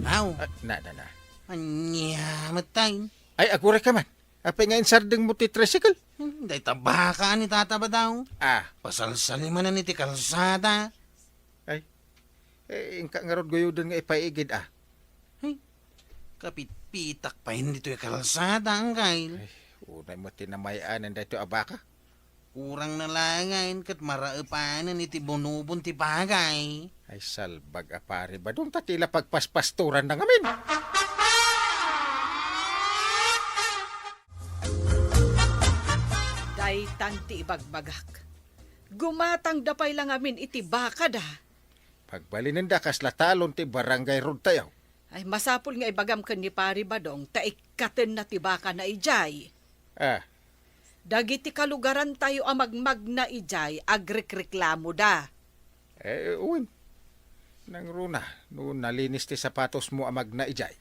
Aw. Ah, na, na, na. Ania met tay? Ay, aguray ka man. Apay nga insardengmo ti tricycle? Hmm, dayta baka ni Tata Badong. Ah. Pasalsalimanan iti kalsada. Ay. Eh, inka ngarud guyoden nga ipaigid, ah. Ay, kapitpitak pay ditoy kalsada, Anggail. Ay, unay met ti namay-anan daytoy a baka. Kurang na laengen ket maraepanen iti bunubon ti bagay. Ay, salbag a Pari Badong, ta ti la pagpaspastoranna ngamin. Daytan ti ibagbagak. Gumatangda pay la ngamin iti bakada. Pagbalinenda kasla talon ti barangay road tayo. Ay, masapul nga ibagam ken ni Pari Badong ta ikkatenna ti bakana idiay. Ah. Dagiti kalugarantayo a magmagna idiay, agrikreklamoda. Eh, wen. Nangruna, no nalinis ti sapatosmo a magna idiay.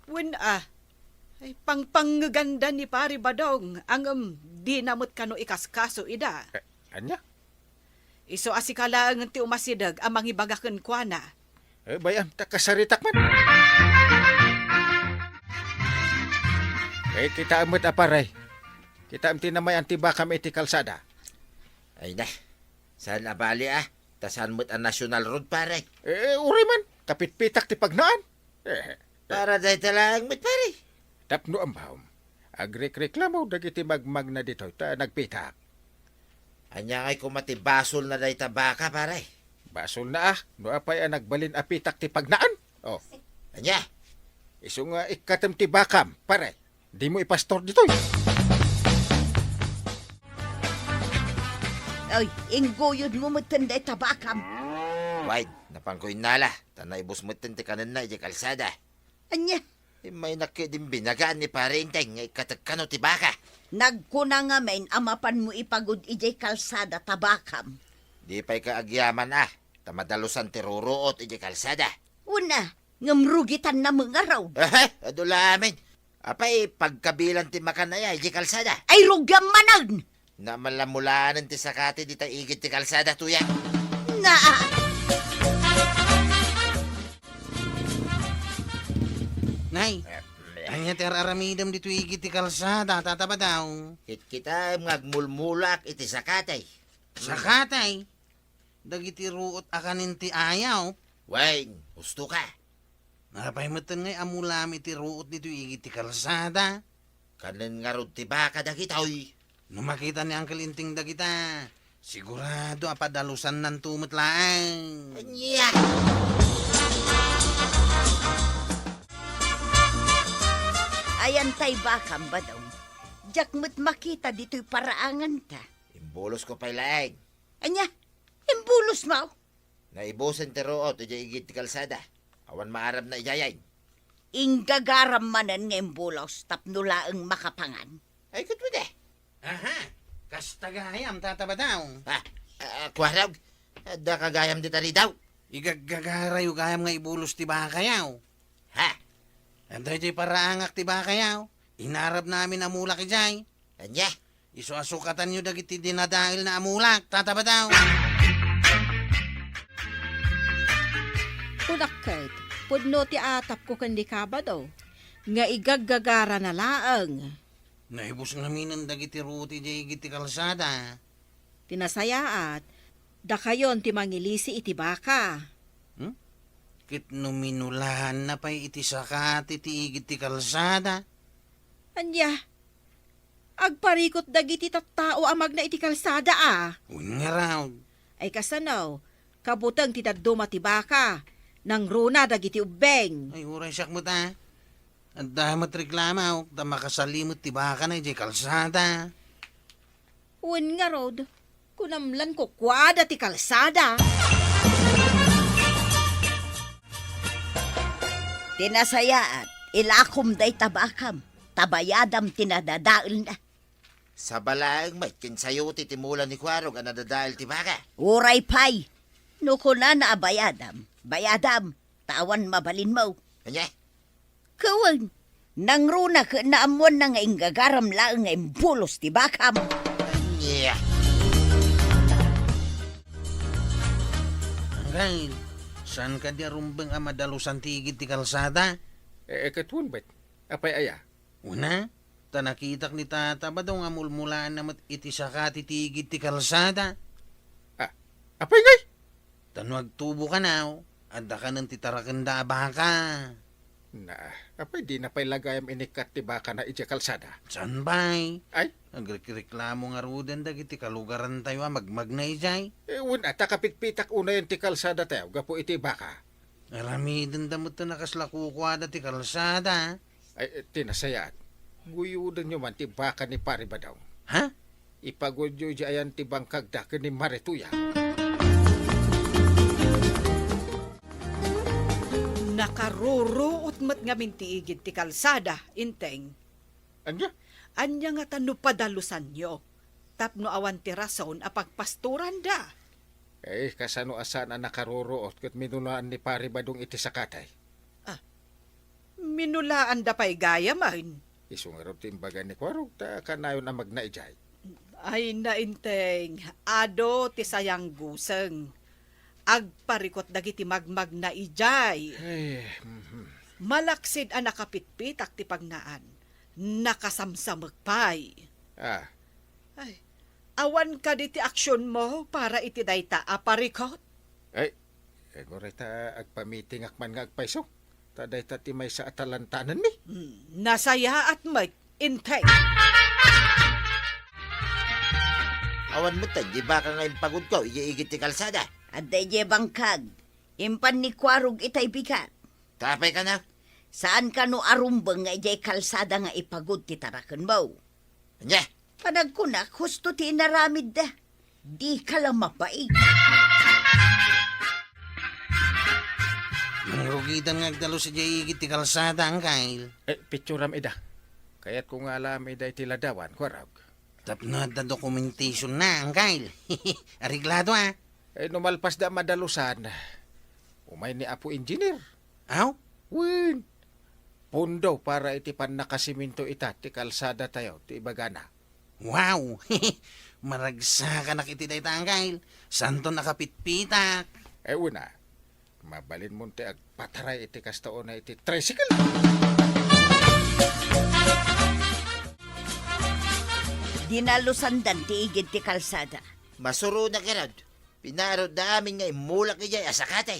Wen a. Ay, pangpangngeganda ni Pari Badong, ngem dina met kano ikaskaso ida. Eh, ania? Isu a sika laengen ti umasideg a mangibaga kenkuana. Eh, bay-am, ta kasaritak man. Eh, kitaem met a, pare. Kitaem ti namay-an ti bakam iti kalsada. Ay na, saan a bali a? Ta saan met a national road, pare? Eh, uray man, kapitpitak ti pagnaan. Eh, Para dayta laeng met, pare. Tapno ammom, agrikreklamo dagiti magmagna ditoy ta nagpitak. Ania ngay koma ti basolna dayta baka, pare? Basolna a, no apay a nagbalin a pitak ti pagnaan. Oh. Ania? Isu nga ikkatem ti bakam, pare. Dimo ipastor ditoy. Oy, ingguyodmo metten dayta bakam. Wen, napanko innala, ta naibus metten ti kanenna idiay kalsada. Ania? Immaynak ketdin binagaan ni Pare Enteng nga ikkatek kano ti baka. Nagkuna ngamin a mapanmo ipagud idiay kalsada ta bakam. Di pay ka agyaman a, ta madalusan ti ruruot idiay kalsada. Wen a, ngem rugitanna met ngarud. Aha, adu la amin. Apay, pagkabilan ti makan aya idiay kalsada? Ay, rugiam manen! Namalamulanen ti sakati dita igid ti kalsada, Tuyang. Na! Nay, ania ti ar-aramidem ditoy igid ti kalsada, Tata Badong? Kitkitaem nga agmulmulak iti sakati. Sakati? Dagiti ruot a kanen ti ayaw? Wen, husto ka. Apay metten ngay a mulam iti ruot ditoy igid ti kalsada? Kanen ngarud ti baka dagitoy. No makita ni Uncle Enteng dagita, sigurado a padalosannanto met laeng. Ania? Ayan tay bakam, Badong. Diak met makita ditoy paraanganta. Imbulosko pay laeng. Ania? Imbulosmo? Naibusen ti ruot idiay igid ti kalsada. Awan maarabna idiay. Inggagaram manen nga imbulos tapno laeng makapangan. Ay, ket wen, eh. Aha, kasta gayam, Tata Badong. Ah, ah, Kuarog, adda ka gayam dita ridaw? Igaggagarayo gayam nga ibulos ti bakayaw. Ha? Adda idiay paraangak ti bakayaw. Inarabna amin a mulak idiay. Ania? Isu a sukatanyo dagiti dinadaelna a mulak, Tata Badong. Kunak ket, pudno ti atapko ken ni Kabado, nga igaggagarana laeng. Naibus ngaminen dagiti ruot idiay igid ti kalsada. Ti nasayaat, dakayon ti mangilisi iti baka. Hmm? Ket no minulaanna pay iti sakati ti igid ti kalsada? Ania? Agparikot dagiti tattao a magna iti kalsada a. Wen ngarud. Ay kasano? Kabuteng ti dadduma ti baka. Nangruna dagiti ubbeng. Ay, uray siak met a. Adda met reklamo, ta makasali met ti bakana idiay kalsada. Wen ngarud, kunam lan kukuada ti kalsada. Ti nasayaat, ilakom dayta bakam, ta bayadam ti nadadaelna. Sabalaeng met ken sayo ti timula ni Kuarog a nadadael ti baka. Uray pay, no kunana a bayadam, bayadam, ta awan mabalinmo. Ania? Ket wen, nangruna ket naammoanna nga inggagaram laeng nga imbulos ti bakam. Ania? Anggail, saan kadi a rumbeng a madalusan ti igid ti kalsada? Eh, eh, ket wen met. Apay aya? Una, ta nakitak ni Tata Badong a mulmulaanna met iti sakati ti igid ti kalsada. Ah, apay ngay? Ta no agtubo kano, adda kanen ti tarakenda a baka. Na, apay dina pay la gayam inikkat ti bakana idiay kalsada? Saan pay? Ay? Agrekreklamo ngaruden dagiti kalugarantayo a magmagna idiay. Eh, wen, ta kapitpitak unayen ti kalsadatayo gapu iti baka. Aramidenda met a kasla kukuada ti kalsada. Ay, eh, ti nasayaat. Guyodenyo man ti baka ni Pari Badong. Ha? Ipagudyo idiay ayan ti bangkagda ken ni Marituya. Nakaruruot met ngamin ti igid ti kalsada, Inteng. Ania? Ania ngata no padalusanyo, tapno awan ti rason a pagpastoranda? Eh, kasano a saan a nakaruruot ket minulaan ni Pari Badong iti sakatay? Ah, minulaanda pay gayamen. Isu ngarud ti imbaga ni Kuarog ta kanayon a magna idiay. Ay, nainteng, adu ti sayangguseng. Agparikot dagiti magmagna idiay. Ay, mhm. Malaksid a nakapitpitak ti pagnaan, nakasamsamek pay. Ah. Ay, awan kadi ti aksionmo para iti dayta a parikot? Ay, eh, uray ta agpamitingak man nga agpayso. Ta dayta ti maysa a talantanenmi. Hmm, nasayaat met, Inteng. Awan met diay baka nga impagudko idiay igid ti kalsada. Adda idiay bangkag. Impan ni Kuarog itay bigat. Tapay kano? Saan kano a rumbeng nga idiay kalsada nga ipagud ti tarakenmo? Ania? Panagkunak, husto ti inaramidda. Dika la mabain. Mangrugidan nga agdalus idiay igid ti kalsada, Angkel. Eh, pitsuram ida. Kayatko nga alam ida iti ladawan, Kuarog. Tapno adda dokumentasionna, Angkel. Areglado, a. Eh, no malpasda a madalusan, umay ni Apo Engineer. Aw? Wen, pundo para iti pannakasiminto ita ti kalsadatayo ti ibagana. Wow! Maragsakanak iti dayta, Angkel. Saanton a kapitpitak. Eh, una, mabalinmon ti agpataray iti kasta unay iti tricycle. Dinalusandan ti igid ti kalsada. Masuronak ngarud. Pinarutda amin nga immulak idiay a sakati.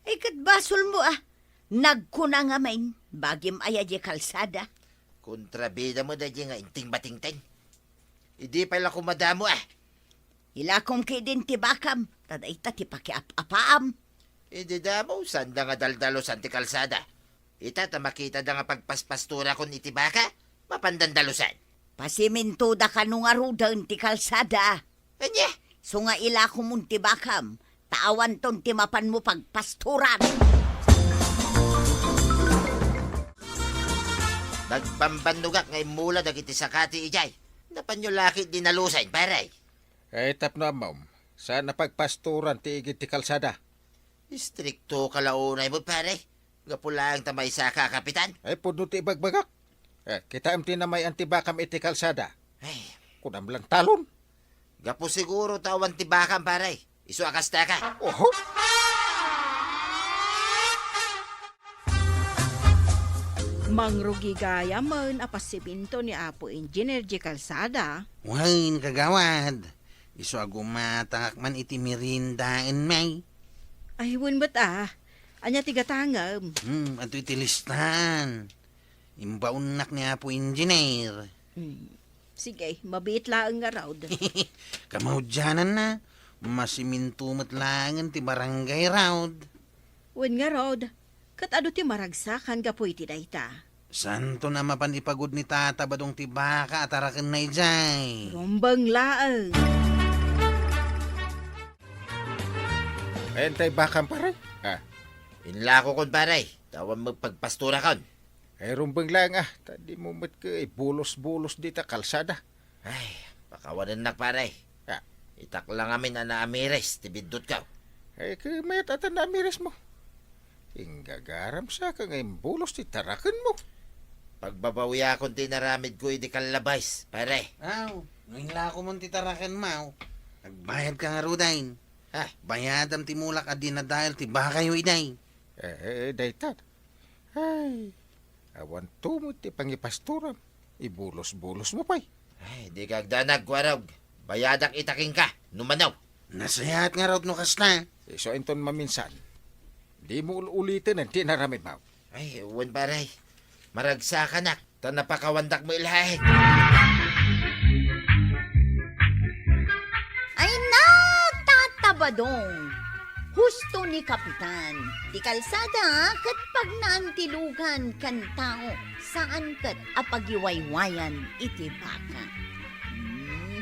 Ay, ket basolmo, a. Nagkuna ngamin, bagim aya diay kalsada. Kontrabida met daydiay nga Inteng Batingteng. Idi pay la koma madamo, a. Ilakom ketdin ti bakam, ta dayta ti pakiap-apaam. Idi damo, saanda nga daldalusan ti kalsada. Ita ta makitanda nga pagpaspastorakon iti baka, mapandan dalusan. Pasimintoda kano ngaruden ti kalsada. Ania? Isu nga ilakomon ti bakam, ta awanton ti mapanmo pagpastoran. Nagbambannogak nga immula dagiti sakati idiay. Napanyo la ketdi nalusen, pare. Eh, tapno ammom, saan a pagpastoran ti igid ti kalsada? Istrikto ka la unay mo, pare. Gapu laeng ta maysa ka a kapitan. Ay, pudno ti ibagbagak. Eh, kitaem ti namay-an ti bakam iti kalsada. Ay. Kunam lang talon. Gapu siguro ta awan ti bakam, pare. Isu a kasta ka. Oho. Mangrugi gayam a pasiminto ni Apo Engineer diay kalsada. Wen, kagawad. Isu a gumatangak man iti meriendaen, may. Ay, wen met a. Ania ti gatangem? Hmm, adtoy ti listaan. Imbaonnak ni Apo Engineer. Hmm. Sige, mabiit laeng ngarud. Kamaudiananna, masiminto met laengen ti barangay, raud. Wen ngarud, ket adu ti maragsakan gapu iti dayta. Saanton a mapan ipagud ni Tata Badong ti baka a tarakenna idiay. Rumbeng laeng. Ayan tay bakam, pare. Ah. Inlakokon, pare. Ta awan met pagpastorakon. Ay, rumbeng laeng, ah. Ta dimo met ket ibulos-bulos dita kalsada. Ay, pakawanennak, pare. Ah. Itak la ngamin a naamires ti biddutko. Ay, ket mayat a ta naamires mo. Inggagaram sa ka nga imbulos ti tarakenmo. Pagbabawiakon ti inaramidko idi kallabas, pare. Aw, no inlakomon ti tarakenmo, agbayadka ngaruden. Ha? Bayadam ti mulak a dinadael ti bakayo idiay. Eh, eh, dayta. Ay, awanto met ti pangipastoram. Ibulos-bulosmo pay. Ay, dika agdanag, Kuarog. Bayadak ita kenka, no mano. Nasayaat ngarud no kasta. Isu inton maminsan. Dimo ul-uliten ti inaramidmo. Ay, wen, pare. Maragsakanak, ta napakawandak met laeng. Ay, natatabadong! Husto ni Kapitan. Ti kalsada ket pagnaantilugan ken tao, saan ket a pagiwaywayan iti baka. Mhm.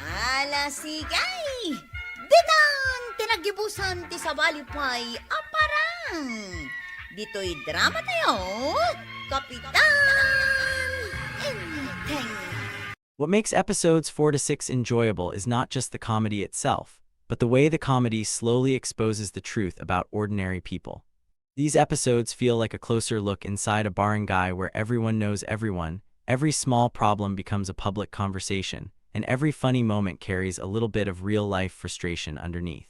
Ala, sige! Ditan ti naggibusan ti sabali pay a parang. Ditoy drama tayo, Kapitan Enteng. What makes episodes four to six enjoyable is not just the comedy itself, but the way the comedy slowly exposes the truth about ordinary people. These episodes feel like a closer look inside a barangay where everyone knows everyone, every small problem becomes a public conversation, and every funny moment carries a little bit of real-life frustration underneath.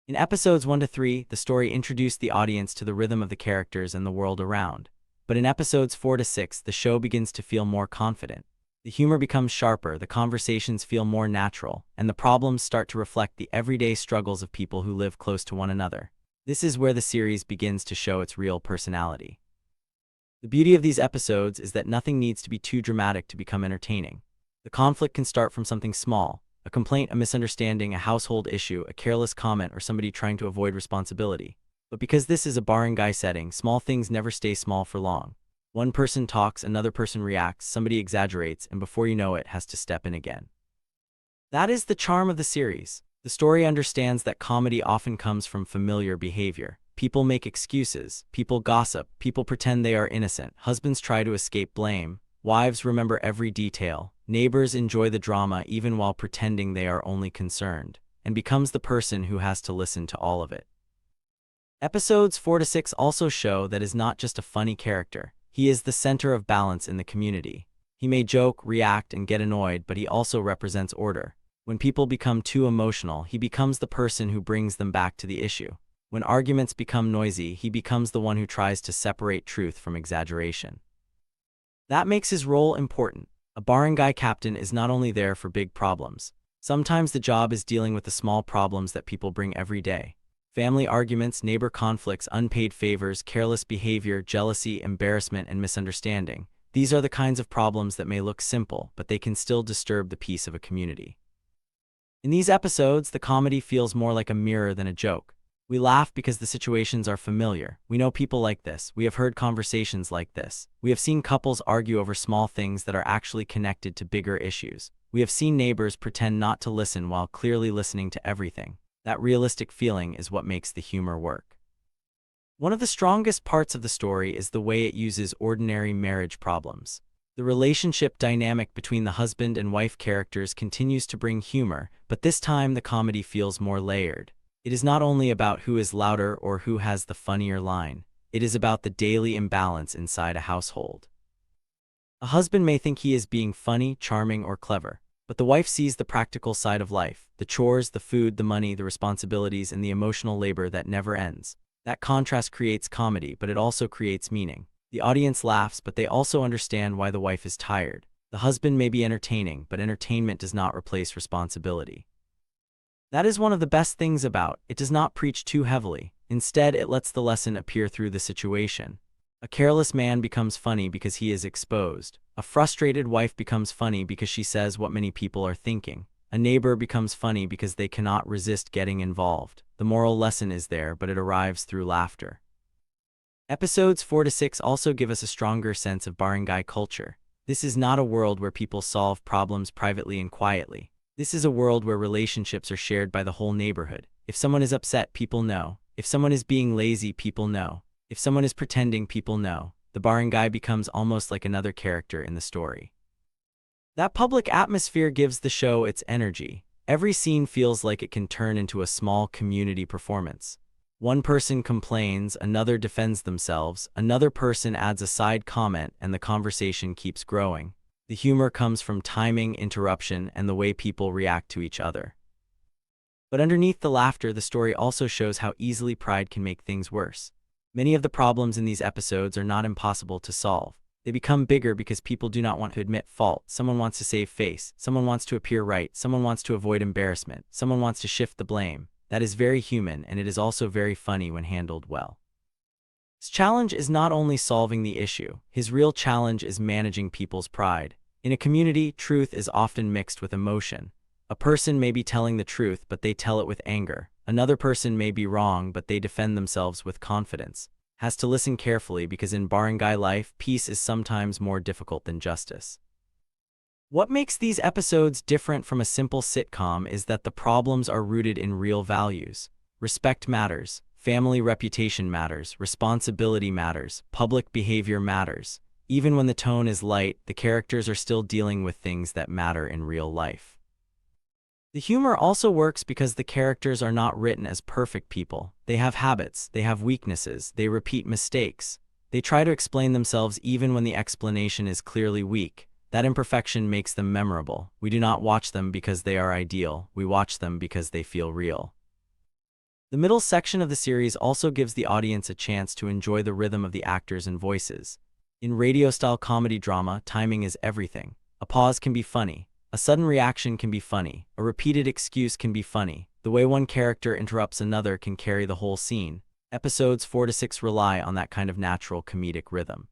In episodes one to three, the story introduced the audience to the rhythm of the characters and the world around. But in episodes four to six, the show begins to feel more confident. The humor becomes sharper, the conversations feel more natural, and the problems start to reflect the everyday struggles of people who live close to one another. This is where the series begins to show its real personality. The beauty of these episodes is that nothing needs to be too dramatic to become entertaining. The conflict can start from something small, a complaint, a misunderstanding, a household issue, a careless comment, or somebody trying to avoid responsibility. But because this is a barangay setting, small things never stay small for long. One person talks, another person reacts, somebody exaggerates, and before you know it, has to step in again. That is the charm of the series. The story understands that comedy often comes from familiar behavior. People make excuses, people gossip, people pretend they are innocent, husbands try to escape blame, wives remember every detail, neighbors enjoy the drama even while pretending they are only concerned, and becomes the person who has to listen to all of it. Episodes four to six also show that is not just a funny character, he is the center of balance in the community. He may joke, react, and get annoyed, but he also represents order. When people become too emotional, he becomes the person who brings them back to the issue. When arguments become noisy, he becomes the one who tries to separate truth from exaggeration. That makes his role important. A barangay captain is not only there for big problems. Sometimes the job is dealing with the small problems that people bring every day. Family arguments, neighbor conflicts, unpaid favors, careless behavior, jealousy, embarrassment, and misunderstanding. These are the kinds of problems that may look simple, but they can still disturb the peace of a community. In these episodes, the comedy feels more like a mirror than a joke. We laugh because the situations are familiar. We know people like this. We have heard conversations like this. We have seen couples argue over small things that are actually connected to bigger issues. We have seen neighbors pretend not to listen while clearly listening to everything. That realistic feeling is what makes the humor work. One of the strongest parts of the story is the way it uses ordinary marriage problems. The relationship dynamic between the husband and wife characters continues to bring humor, but this time the comedy feels more layered. It is not only about who is louder or who has the funnier line, it is about the daily imbalance inside a household. A husband may think he is being funny, charming, or clever, but the wife sees the practical side of life, the chores, the food, the money, the responsibilities, and the emotional labor that never ends. That contrast creates comedy, but it also creates meaning. The audience laughs, but they also understand why the wife is tired. The husband may be entertaining, but entertainment does not replace responsibility. That is one of the best things about it. Does not preach too heavily. Instead, it lets the lesson appear through the situation. A careless man becomes funny because he is exposed. A frustrated wife becomes funny because she says what many people are thinking. A neighbor becomes funny because they cannot resist getting involved. The moral lesson is there, but it arrives through laughter. Episodes four to six also give us a stronger sense of barangay culture. This is not a world where people solve problems privately and quietly. This is a world where relationships are shared by the whole neighborhood. If someone is upset, people know. If someone is being lazy, people know. If someone is pretending, people know. The barangay becomes almost like another character in the story. That public atmosphere gives the show its energy. Every scene feels like it can turn into a small community performance. One person complains, another defends themselves, another person adds a side comment, and the conversation keeps growing. The humor comes from timing, interruption, and the way people react to each other. But underneath the laughter, the story also shows how easily pride can make things worse. Many of the problems in these episodes are not impossible to solve. They become bigger because people do not want to admit fault. Someone wants to save face. Someone wants to appear right. Someone wants to avoid embarrassment. Someone wants to shift the blame. That is very human, and it is also very funny when handled well. His challenge is not only solving the issue, his real challenge is managing people's pride. In a community, truth is often mixed with emotion. A person may be telling the truth, but they tell it with anger. Another person may be wrong, but they defend themselves with confidence. Has to listen carefully because in barangay life, peace is sometimes more difficult than justice. What makes these episodes different from a simple sitcom is that the problems are rooted in real values. Respect matters, family reputation matters, responsibility matters, public behavior matters. Even when the tone is light, the characters are still dealing with things that matter in real life. The humor also works because the characters are not written as perfect people. They have habits, they have weaknesses, they repeat mistakes. They try to explain themselves even when the explanation is clearly weak. That imperfection makes them memorable. We do not watch them because they are ideal, we watch them because they feel real. The middle section of the series also gives the audience a chance to enjoy the rhythm of the actors and voices. In radio-style comedy drama, timing is everything. A pause can be funny. A sudden reaction can be funny. A repeated excuse can be funny. The way one character interrupts another can carry the whole scene. Episodes four to six rely on that kind of natural comedic rhythm.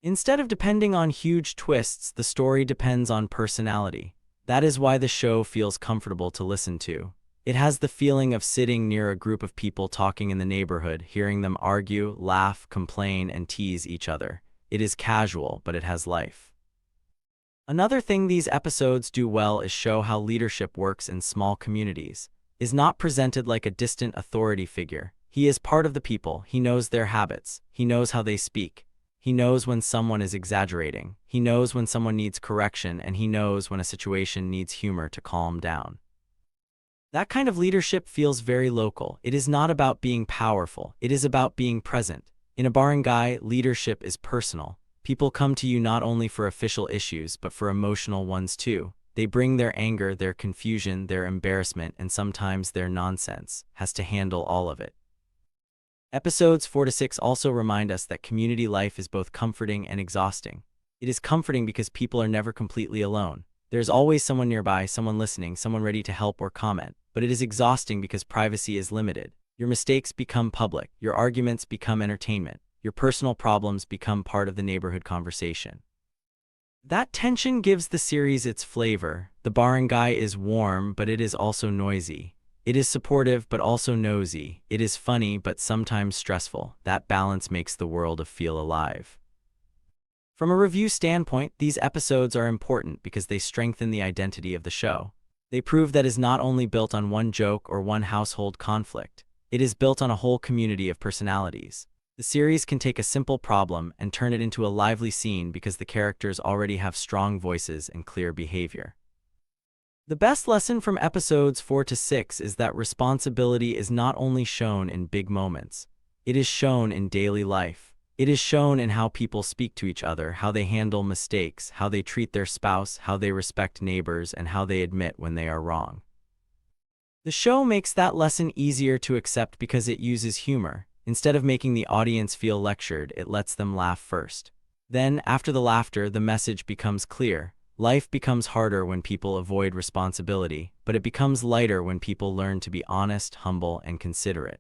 Instead of depending on huge twists, the story depends on personality. That is why the show feels comfortable to listen to. It has the feeling of sitting near a group of people talking in the neighborhood, hearing them argue, laugh, complain, and tease each other. It is casual, but it has life. Another thing these episodes do well is show how leadership works in small communities. Is not presented like a distant authority figure. He is part of the people, he knows their habits, he knows how they speak, he knows when someone is exaggerating, he knows when someone needs correction, and he knows when a situation needs humor to calm down. That kind of leadership feels very local. It is not about being powerful, it is about being present. In a barangay, leadership is personal. People come to you not only for official issues, but for emotional ones too. They bring their anger, their confusion, their embarrassment, and sometimes their nonsense. Has to handle all of it. Episodes four to six also remind us that community life is both comforting and exhausting. It is comforting because people are never completely alone. There is always someone nearby, someone listening, someone ready to help or comment. But it is exhausting because privacy is limited. Your mistakes become public, your arguments become entertainment, your personal problems become part of the neighborhood conversation. That tension gives the series its flavor. The barangay is warm, but it is also noisy. It is supportive but also nosy. It is funny but sometimes stressful. That balance makes The World of Feel alive. From a review standpoint, these episodes are important because they strengthen the identity of the show. They prove that is not only built on one joke or one household conflict, it is built on a whole community of personalities. The series can take a simple problem and turn it into a lively scene because the characters already have strong voices and clear behavior. The best lesson from episodes four to six is that responsibility is not only shown in big moments, it is shown in daily life. It is shown in how people speak to each other, how they handle mistakes, how they treat their spouse, how they respect neighbors, and how they admit when they are wrong. The show makes that lesson easier to accept because it uses humor. Instead of making the audience feel lectured, it lets them laugh first. Then, after the laughter, the message becomes clear. Life becomes harder when people avoid responsibility, but it becomes lighter when people learn to be honest, humble, and considerate.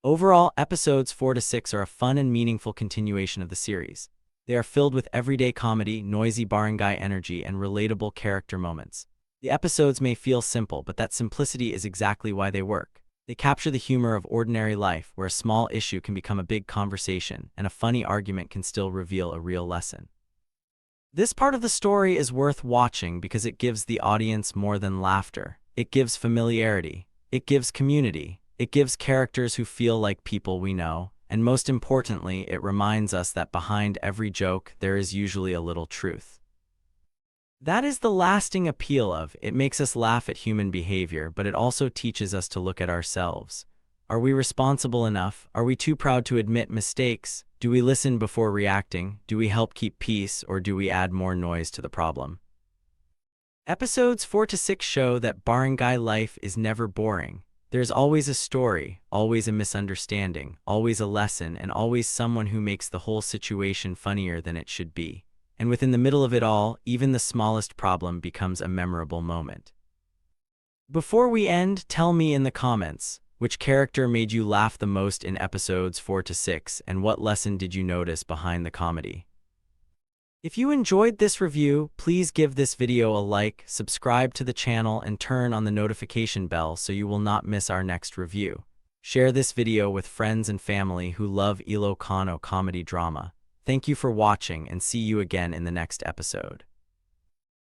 Overall, episodes four to six are a fun and meaningful continuation of the series. They are filled with everyday comedy, noisy barangay energy, and relatable character moments. The episodes may feel simple, but that simplicity is exactly why they work. They capture the humor of ordinary life, where a small issue can become a big conversation, and a funny argument can still reveal a real lesson. This part of the story is worth watching because it gives the audience more than laughter. It gives familiarity. It gives community. It gives characters who feel like people we know. And most importantly, it reminds us that behind every joke, there is usually a little truth. That is the lasting appeal of it. Makes us laugh at human behavior, but it also teaches us to look at ourselves. Are we responsible enough? Are we too proud to admit mistakes? Do we listen before reacting? Do we help keep peace, or do we add more noise to the problem? Episodes four to six show that barangay life is never boring. There's always a story, always a misunderstanding, always a lesson, and always someone who makes the whole situation funnier than it should be. And within the middle of it all, even the smallest problem becomes a memorable moment. Before we end, tell me in the comments, which character made you laugh the most in episodes four to six, and what lesson did you notice behind the comedy? If you enjoyed this review, please give this video a like, subscribe to the channel, and turn on the notification bell so you will not miss our next review. Share this video with friends and family who love Ilocano comedy drama. Thank you for watching and see you again in the next episode.